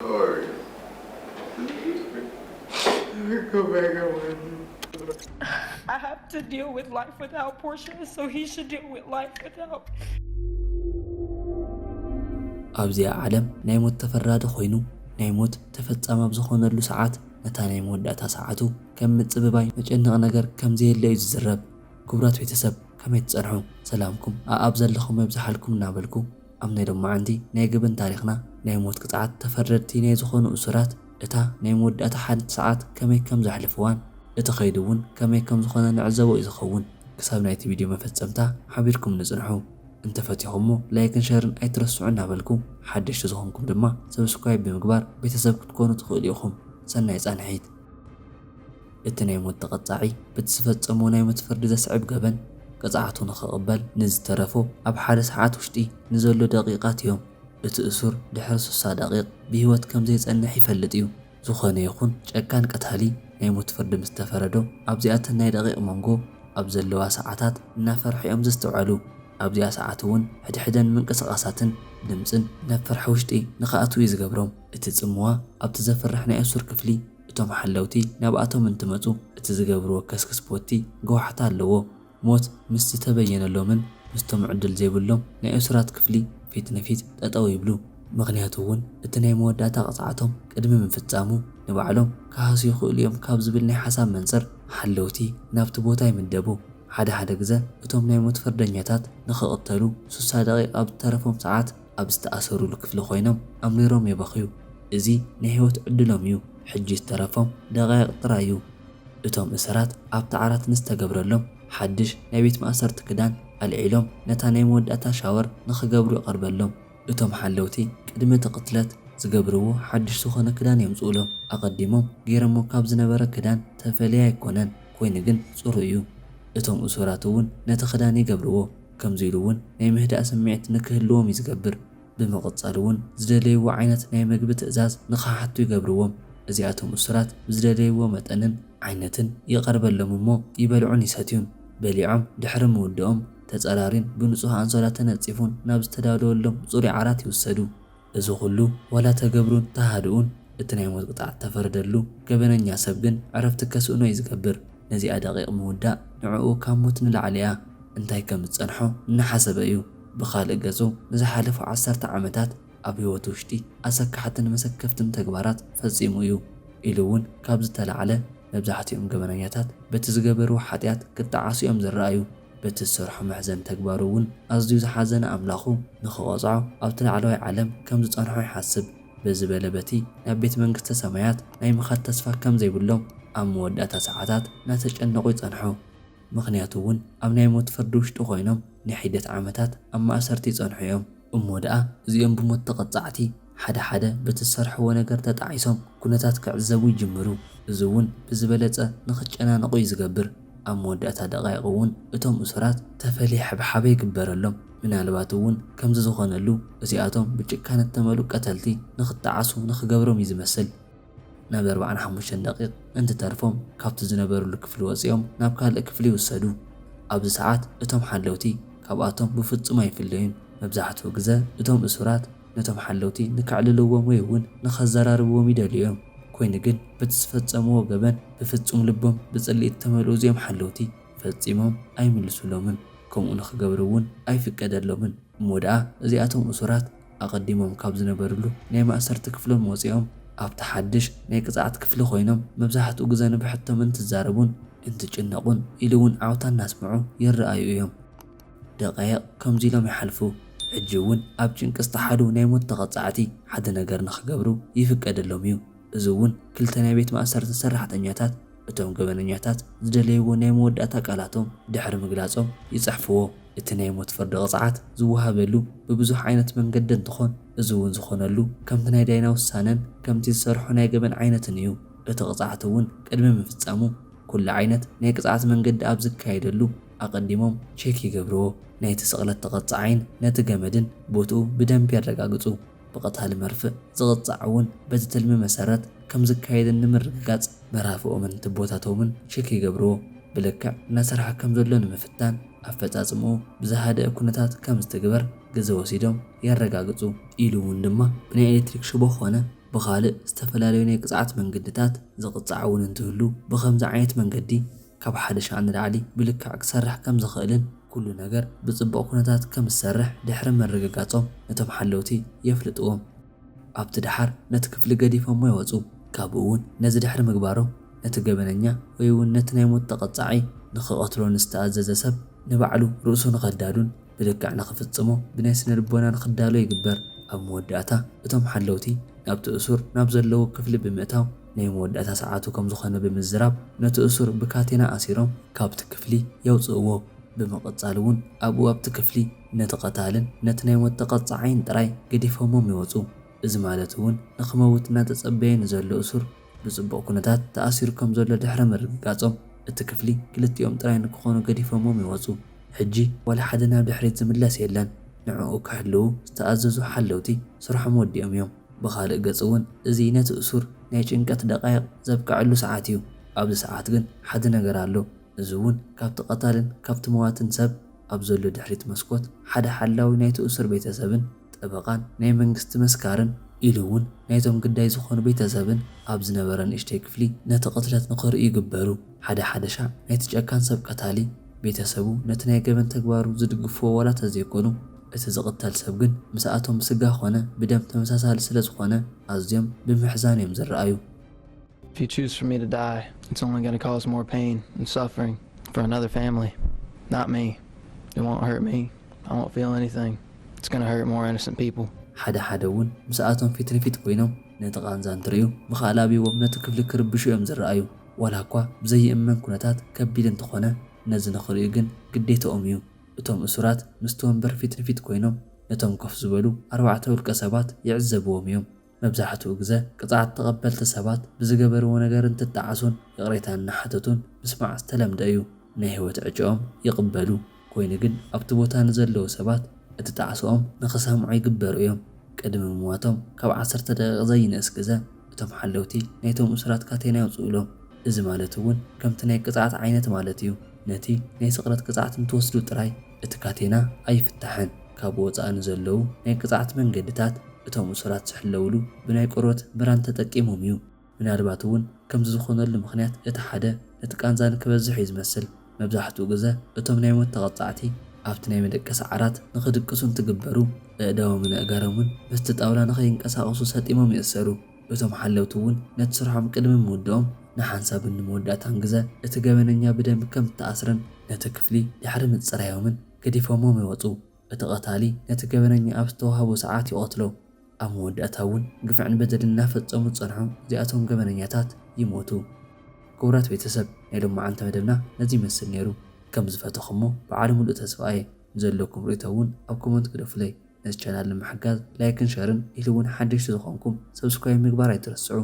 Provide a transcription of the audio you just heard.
Sorry. Go back on my I have to deal with life without Portia, so he should deal with life without. ኣብዚኣ ዓለም ናይ ሞት ተፈራዲ ኮይኑ ናይ ሞት ተፈጻሚ ኣብ ዝኾነሉ ሰዓት ነታ ናይ መወዳእታ ሰዓቱ ከም ምጽብባይ መጨነቒ ነገር ከም ዘየለ እዩ ዝዝረብ። ክቡራት ቤተሰብ ከመይ ትጸንሑ? ሰላምኩም ኣኣብ ዘለኹም የብዝሓልኩም እናበልኩ ኣብ ናይ ሎማዓንቲ ናይ ገበን ታሪኽና ናይ ሞት ቅጽዓት ተፈረድቲ ናይ ዝኾኑ እሱራት እታ ናይ መወዳእታ ሓንቲ ሰዓት ከመይ ከም ዘሕልፍዋን እቲ ኸይዱ እውን ከመይ ከም ዝኾነ ንዕዘቦ እዩ ዝኸውን። ክሳብ ናይቲ ቪድዮ መፈጸምታ ሓቢርኩም ንጽንሑ። እንተፈቲኹሞ ላይክን ሸርን ኣይትረስዑ እናበልኩ ሓደሽቲ ዝኾንኩም ድማ ሰብስክራይብ ብምግባር ቤተሰብ ክትኮኑ ትኽእሉ ኢኹም። ሰናይ ጻንሒት። እቲ ናይ ሞት ተቐጻዒ በቲ ዝፈጸሞ ናይ ሞት ፍርዲ ዘስዕብ ገበን ቅጽዓቱ ንኽቕበል ንዝተረፎ ኣብ ሓደ ሰዓት ውሽጢ ንዘሎ ደቂቓት እዮም። እቲ እሱር ድሕሪ ስሳ ደቂቕ ብህይወት ከም ዘይጸንሕ ይፈልጥ እዩ። ዝኾነ ይኹን ጨካን ቀታሊ ናይ ሞት ፍርዲ ምስ ተፈረዶ ኣብዚኣተን ናይ ደቂቕ መንጎ ኣብ ዘለዋ ሰዓታት እናፈርሑ እዮም ዘስተውዕሉ። ኣብዚኣ ሰዓት እውን ሕድሕደን ምንቅስቓሳትን ድምፅን ናብ ፍርሒ ውሽጢ ንኽኣትዉ እዩ ዝገብሮም። እቲ ጽምዋ ኣብቲ ዘፍርሕ ናይ እሱር ክፍሊ እቶም ሓለውቲ ናብኣቶም እንትመፁ እቲ ዝገብርዎ ከስክስ ቦቲ ገዋሕታ ኣለዎ። ሞት ምስ ዝተበየነሎምን ምስቶም ዕድል ዘይብሎም ናይ እሱራት ክፍሊ ፊት ንፊት ጠጠው ይብሉ። ምኽንያቱ እውን እቲ ናይ መወዳእታ ቅፅዓቶም ቅድሚ ምፍጻሙ ንባዕሎም ክሃስዩ ይኽእሉ እዮም ካብ ዝብል ናይ ሓሳብ መንፅር ሓለውቲ ናብቲ ቦታ ይምደቡ። ሓደ ሓደ ግዘ እቶም ናይ ሞት ፍርደኛታት ንኽቕተሉ ስሳ ደቂቕ ኣብ ዝተረፎም ሰዓት ኣብ ዝተኣሰሩሉ ክፍሊ ኮይኖም ኣምሪሮም የበኽዩ። እዚ ናይ ህይወት ዕድሎም እዩ። ሕጂ ዝተረፎም ደቃይቕ ጥራይ እዩ። እቶም እሰራት ኣብቲ ዓራት ንዝተገብረሎም ሓድሽ ናይ ቤት ማእሰርቲ ክዳን ኣልዒሎም ነታ ናይ መወዳእታ ሻወር ንኽገብሩ ይቐርበሎም። እቶም ሓለውቲ ቅድሚ እቲ ቅትለት ዝገብርዎ ሓድሽ ዝኾነ ክዳን የምጽኡሎም። ኣቐዲሞም ገይሮሞ ካብ ዝነበረ ክዳን ተፈልየ ኣይኮነን፣ ኮይኑ ግን ጽሩይ እዩ። እቶም እሱራት እውን ነቲ ክዳን ይገብርዎ። ከምዚ ኢሉ እውን ናይ ምህዳእ ስምዒት ንክህልዎም እዩ ዝገብር። ብምቕጻል እውን ዝደለይዎ ዓይነት ናይ መግቢ ትእዛዝ ንኽሓቱ ይገብርዎም። እዚኣቶም እሱራት ብዝደለይዎ መጠንን ዓይነትን ይቐርበሎም እሞ ይበልዑን ይሰትዩን። በሊዖም ድሕሪ ምውድኦም ተጸራሪን ብንጹህ ኣንሶላ ተነጺፉን ናብ ዝተዳለወሎም ጽሩይ ዓራት ይውሰዱ። እዚ ኩሉ ዋላ ተገብሩን ተሃድኡን እቲ ናይ ሞት ቅጽዓት ተፈረደሉ ገበነኛ ሰብ ግን ዕረፍቲ ከስእኖ እዩ ዝገብር። ነዚኣ ደቂቕ ምውዳእ ንዕኡ ካብ ሞት ንላዕሊ እያ። እንታይ ከም ዝጸንሖ እናሓሰበ እዩ። ብኻልእ ገጹ ንዝሓለፉ ዓሰርተ ዓመታት ኣብ ህይወቱ ውሽጢ ኣሰካሕትን መሰከፍትን ተግባራት ፈጺሙ እዩ ኢሉ እውን ካብ ዝተላዕለ መብዛሕትኦም ገበነኛታት በቲ ዝገበርዎ ሓጢኣት ክጠዓሱ እዮም ዝረኣዩ። በቲ ዝሰርሖ መሕዘን ተግባሩ እውን ኣዝዩ ዝሓዘነ ኣምላኹ ንኽቐጽዖ ኣብቲ ላዕለዋይ ዓለም ከም ዝጸንሖ ይሓስብ። በዚ በለ በቲ ናብ ቤት መንግስተ ሰማያት ናይ ምኻድ ተስፋ ከም ዘይብሎም ኣብ መወዳእታ ሰዓታት እናተጨነቑ ይጸንሑ። ምኽንያቱ እውን ኣብ ናይ ሞት ፍርዲ ውሽጢ ኮይኖም ንሒደት ዓመታት ኣብ ማእሰርቲ ይጸንሑ እዮም። እሞ ደኣ እዚኦም ብሞት ተቐጻዕቲ ሓደ ሓደ በቲ ዝሰርሕዎ ነገር ተጣዒሶም ኩነታት ክዕዘቡ ይጅምሩ። እዚ እውን ብዝበለጸ ንኽጨናነቑ እዩ ዝገብር። ኣብ መወዳእታ ደቓይቕ እውን እቶም እሱራት ተፈልየ ሕብሓበ ይግበረሎም። ምናልባት እውን ከምዚ ዝኾነሉ እዚኣቶም ብጭካነ እተመልኡ ቀተልቲ ንኽጠዓሱ ንኽገብሮም እዩ ዝመስል። ናብ ኣርባዓን ሓሙሽተን ደቂቕ እንትተርፎም ካብቲ ዝነበሩሉ ክፍሊ ወፂኦም ናብ ካልእ ክፍሊ ይውሰዱ። ኣብዚ ሰዓት እቶም ሓለውቲ ካብኣቶም ብፍጹም ኣይፍለዩን። መብዛሕትኡ ግዘ እቶም እሱራት ነቶም ሓለውቲ ንከዕልልዎም ወይ እውን ንኸዘራርብዎም ይደልዩ እዮም። ኮይኑ ግን በቲ ዝፈጸምዎ ገበን ብፍጹም ልቦም ብጽልኢ እተመልኡ እዚኦም ሓለውቲ ፈጺሞም ኣይምልሱሎምን። ከምኡ ንኽገብሩ እውን ኣይፍቀደሎምን። እሞ ደኣ እዚኣቶም እሱራት ኣቐዲሞም ካብ ዝነበርሉ ናይ ማእሰርቲ ክፍሎም ወጺኦም ኣብቲ ሓድሽ ናይ ቅጽዓት ክፍሊ ኮይኖም መብዛሕትኡ ግዘ ንብሕቶም እንትዛረቡን እንትጭነቑን ኢሉ እውን ዓውታ እናስምዑ ይረኣዩ እዮም። ደቃይቕ ከምዚ ኢሎም ይሓልፉ። ሕጂ እውን ኣብ ጭንቂ ዝተሓዱ ናይ ሞት ተቐጻዕቲ ሓደ ነገር ንኽገብሩ ይፍቀደሎም እዩ። እዚ እውን ክልተ ናይ ቤት ማእሰርቲ ሰራሕተኛታት እቶም ገበነኛታት ዝደለይዎ ናይ መወዳእታ ቃላቶም ድሕሪ ምግላጾም ይጽሕፍዎ። እቲ ናይ ሞት ፍርዲ ቅጽዓት ዝወሃበሉ ብብዙሕ ዓይነት መንገዲ እንትኾን እዚ እውን ዝኾነሉ ከምቲ ናይ ዳይና ውሳነን ከምቲ ዝሰርሖ ናይ ገበን ዓይነትን እዩ። እቲ ቅጽዓት እውን ቅድሚ ምፍጻሙ ኩሉ ዓይነት ናይ ቅጽዓት መንገዲ ኣብ ዝካየደሉ ኣቐዲሞም ቼክ ይገብርዎ። ናይቲ ስቕለት ተቐጻዓይን ነቲ ገመድን ቦትኡ ብደንቢ የረጋግጹ። ብቐታሊ መርፍእ ዝቕጻዕ እውን በቲ ትልሚ መሰረት ከም ዝካየድን ንምርግጋጽ መራፍኦምን ትቦታቶምን ቼክ ይገብርዎ። ብልክዕ እናሰርሐ ከም ዘሎ ንምፍታን ኣፈጻጽምኡ ብዝሃደአ ኩነታት ከም ዝትግበር ግዘ ወሲዶም የረጋግጹ። ኢሉ እውን ድማ ብናይ ኤሌክትሪክ ሽቦ ኾነ ብኻልእ ዝተፈላለዩ ናይ ቅጽዓት መንገድታት ዝቕጻዕ እውን እንትህሉ፣ ብኸምዚ ዓይነት መንገዲ ካብ ሓደ ሻዕ ንላዕሊ ብልክዕ ክሰርሕ ከም ዝኽእልን ኩሉ ነገር ብጽቡቕ ኩነታት ከም ዝሰርሕ ድሕሪ ምርግጋጾም ነቶም ሓለውቲ የፍልጥዎም። ኣብቲ ደሓር ነቲ ክፍሊ ገዲፎሞ ይወጹ። ካብኡ እውን ነዚ ድሕሪ ምግባሮም ነቲ ገበነኛ ወይ እውን ነቲ ናይ ሞት ተቐጻዒ ንኽቐትሎ ንዝተኣዘዘ ሰብ ንባዕሉ ርእሱ ንኸዳሉን ብልክዕ ንኽፍጽሞ ብናይ ስነ ልቦና ንኽዳሎ ይግበር። ኣብ መወዳእታ እቶም ሓለውቲ ናብቲ እሱር ናብ ዘለዎ ክፍሊ ብምእታው ናይ መወዳእታ ሰዓቱ ከም ዝኾነ ብምዝራብ ነቲ እሱር ብካቴና ኣሲሮም ካብቲ ክፍሊ የውጽእዎ። ብምቕጻል እውን ኣብኡ ኣብቲ ክፍሊ ነቲ ቀታልን ነቲ ናይ ሞት ተቐጻዓይን ጥራይ ገዲፎሞም ይወጹ። እዚ ማለት እውን ንኽመውት እናተጸበየ ንዘሎ እሱር ብጽቡቕ ኩነታት ተኣሲሩ ከም ዘሎ ድሕሪ ምርግጋጾም እቲ ክፍሊ ክልቲኦም ጥራይ ንክኾኑ ገዲፎሞም ይወጹ። ሕጂ ዋላ ሓደ ናብ ድሕሪት ዝምለስ የለን። ንዕኡ ክሕልዉ ዝተኣዘዙ ሓለውቲ ስርሖም ወዲኦም እዮም። ብኻልእ ገጽ እውን እዚ ነቲ እሱር ናይ ጭንቀት ደቃይቕ ዘብቅዐሉ ሰዓት እዩ። ኣብዚ ሰዓት ግን ሓደ ነገር ኣሎ። እዚ እውን ካብቲ ቀታልን ካብቲ መዋትን ሰብ ኣብ ዘሎ ድሕሪት መስኮት ሓደ ሓላዊ ናይቲ እሱር ቤተሰብን ጠበቓን ናይ መንግስቲ መስካርን ኢሉ እውን ናይቶም ግዳይ ዝኾኑ ቤተሰብን ኣብ ዝነበረ ንእሽተይ ክፍሊ ነቲ ቅትለት ንኽርእዩ ይግበሩ። ሓደ ሓደ ሻዕ ናይቲ ጨካን ሰብ ቀታሊ ቤተሰቡ ነቲ ናይ ገበን ተግባሩ ዝድግፍዎ ዋላ ተዘይኮኑ፣ እቲ ዝቕተል ሰብ ግን ምስኣቶም ብስጋ ኾነ ብደም ተመሳሳሊ ስለ ዝኾነ ኣዝዮም ብምሕዛን እዮም ዝረኣዩ። If you choose for me to die, it's only going to cause more pain and suffering for another family. Not me. It won't hurt me. I won't feel anything. It's going to hurt more innocent people. ሓደ ሓደ እውን ምስኣቶም ፊት ንፊት ኮይኖም ነቲ ቃንዛ እንትርእዩ ብኻልእ ኣብዎም ነቲ ክፍሊ ክርብሹ እዮም ዝረኣዩ። ዋላ እኳ ብዘይእመን ኩነታት ከቢድ እንተኾነ ነዚ ንኽርእዩ ግን ግዴታኦም እዩ። እቶም እሱራት ምስቲ ወንበር ፊት ንፊት ኮይኖም ነቶም ኮፍ ዝበሉ ኣርባዕተ ውልቀ ሰባት ይዕዘብዎም እዮም። መብዛሕትኡ ግዘ ቅፅዓት ተቐበልቲ ሰባት ብዝገበርዎ ነገር እንትጠዓሱን ይቕሬታ እናሓተቱን ምስማዕ ዝተለምደ እዩ። ናይ ህይወት ዕጭኦም ይቕበሉ። ኮይኑ ግን ኣብቲ ቦታ ንዘለዉ ሰባት እቲ ጣዕስኦም ንኽሰምዑ ይግበሩ እዮም። ቅድሚ ምሟቶም ካብ ዓሰርተ ደቂቕ ዘይንእስ ግዘ እቶም ሓለውቲ ናይቶም እሱራት ካቴና የውፅኡሎም። እዚ ማለት እውን ከምቲ ናይ ቅፅዓት ዓይነት ማለት እዩ። ነቲ ናይ ስቕለት ቅፅዓት እንትወስዱ ጥራይ እቲ ካቴና ኣይፍታሕን። ካብ ወፃኢ ንዘለዉ ናይ ቅፅዓት መንገድታት እቶም እሱራት ዝሕለውሉ ብናይ ቆርበት ብራን ተጠቂሞም እዩ። ምናልባት እውን ከምዚ ዝኾነሉ ምኽንያት እቲ ሓደ ነቲ ቃንዛ ንክበዝሕ እዩ ዝመስል። መብዛሕትኡ ግዘ እቶም ናይ ሞት ተቐፃዕቲ ኣብቲ ናይ መደቀሲ ዓራት ንኽድቅሱ እንትግበሩ ኣእዳዎምን ኣእጋሮምን በቲ ጣውላ ንኸይንቀሳቐሱ ሰጢሞም ይእሰሩ። እቶም ሓለውቲ እውን ነቲ ስርሖም ቅድሚ ምውድኦም ንሓንሳብን ንመወዳእታን ግዘ እቲ ገበነኛ ብደንቢ ከም እተኣስረን ነቲ ክፍሊ ድሕሪ ምፅራዮምን ገዲፎሞም ይወፁ። እቲ ቀታሊ ነቲ ገበነኛ ኣብ ዝተዋህቦ ሰዓት ይቐትሎ። ኣብ መወዳእታ እውን ግፍዕን በደልን እናፈፀሙ ዝፀንሑ እዚኣቶም ገበነኛታት ይሞቱ። ክቡራት ቤተሰብ ናይ ሎማዓንቲ መደብና ነዚ ይመስል ነይሩ። ከም ዝፈተኹሞ በዓል ሙሉእ ተስፋ እየ። ንዘለኩም ርእቶ እውን ኣብ ኮመንት ግደፉለይ። ነዚ ቻናል ንምሕጋዝ ላይክን ሸርን ኢሉ እውን ሓደሽቲ ዝኾንኩም ሰብስክራይብ ምግባር ኣይትረስዑ።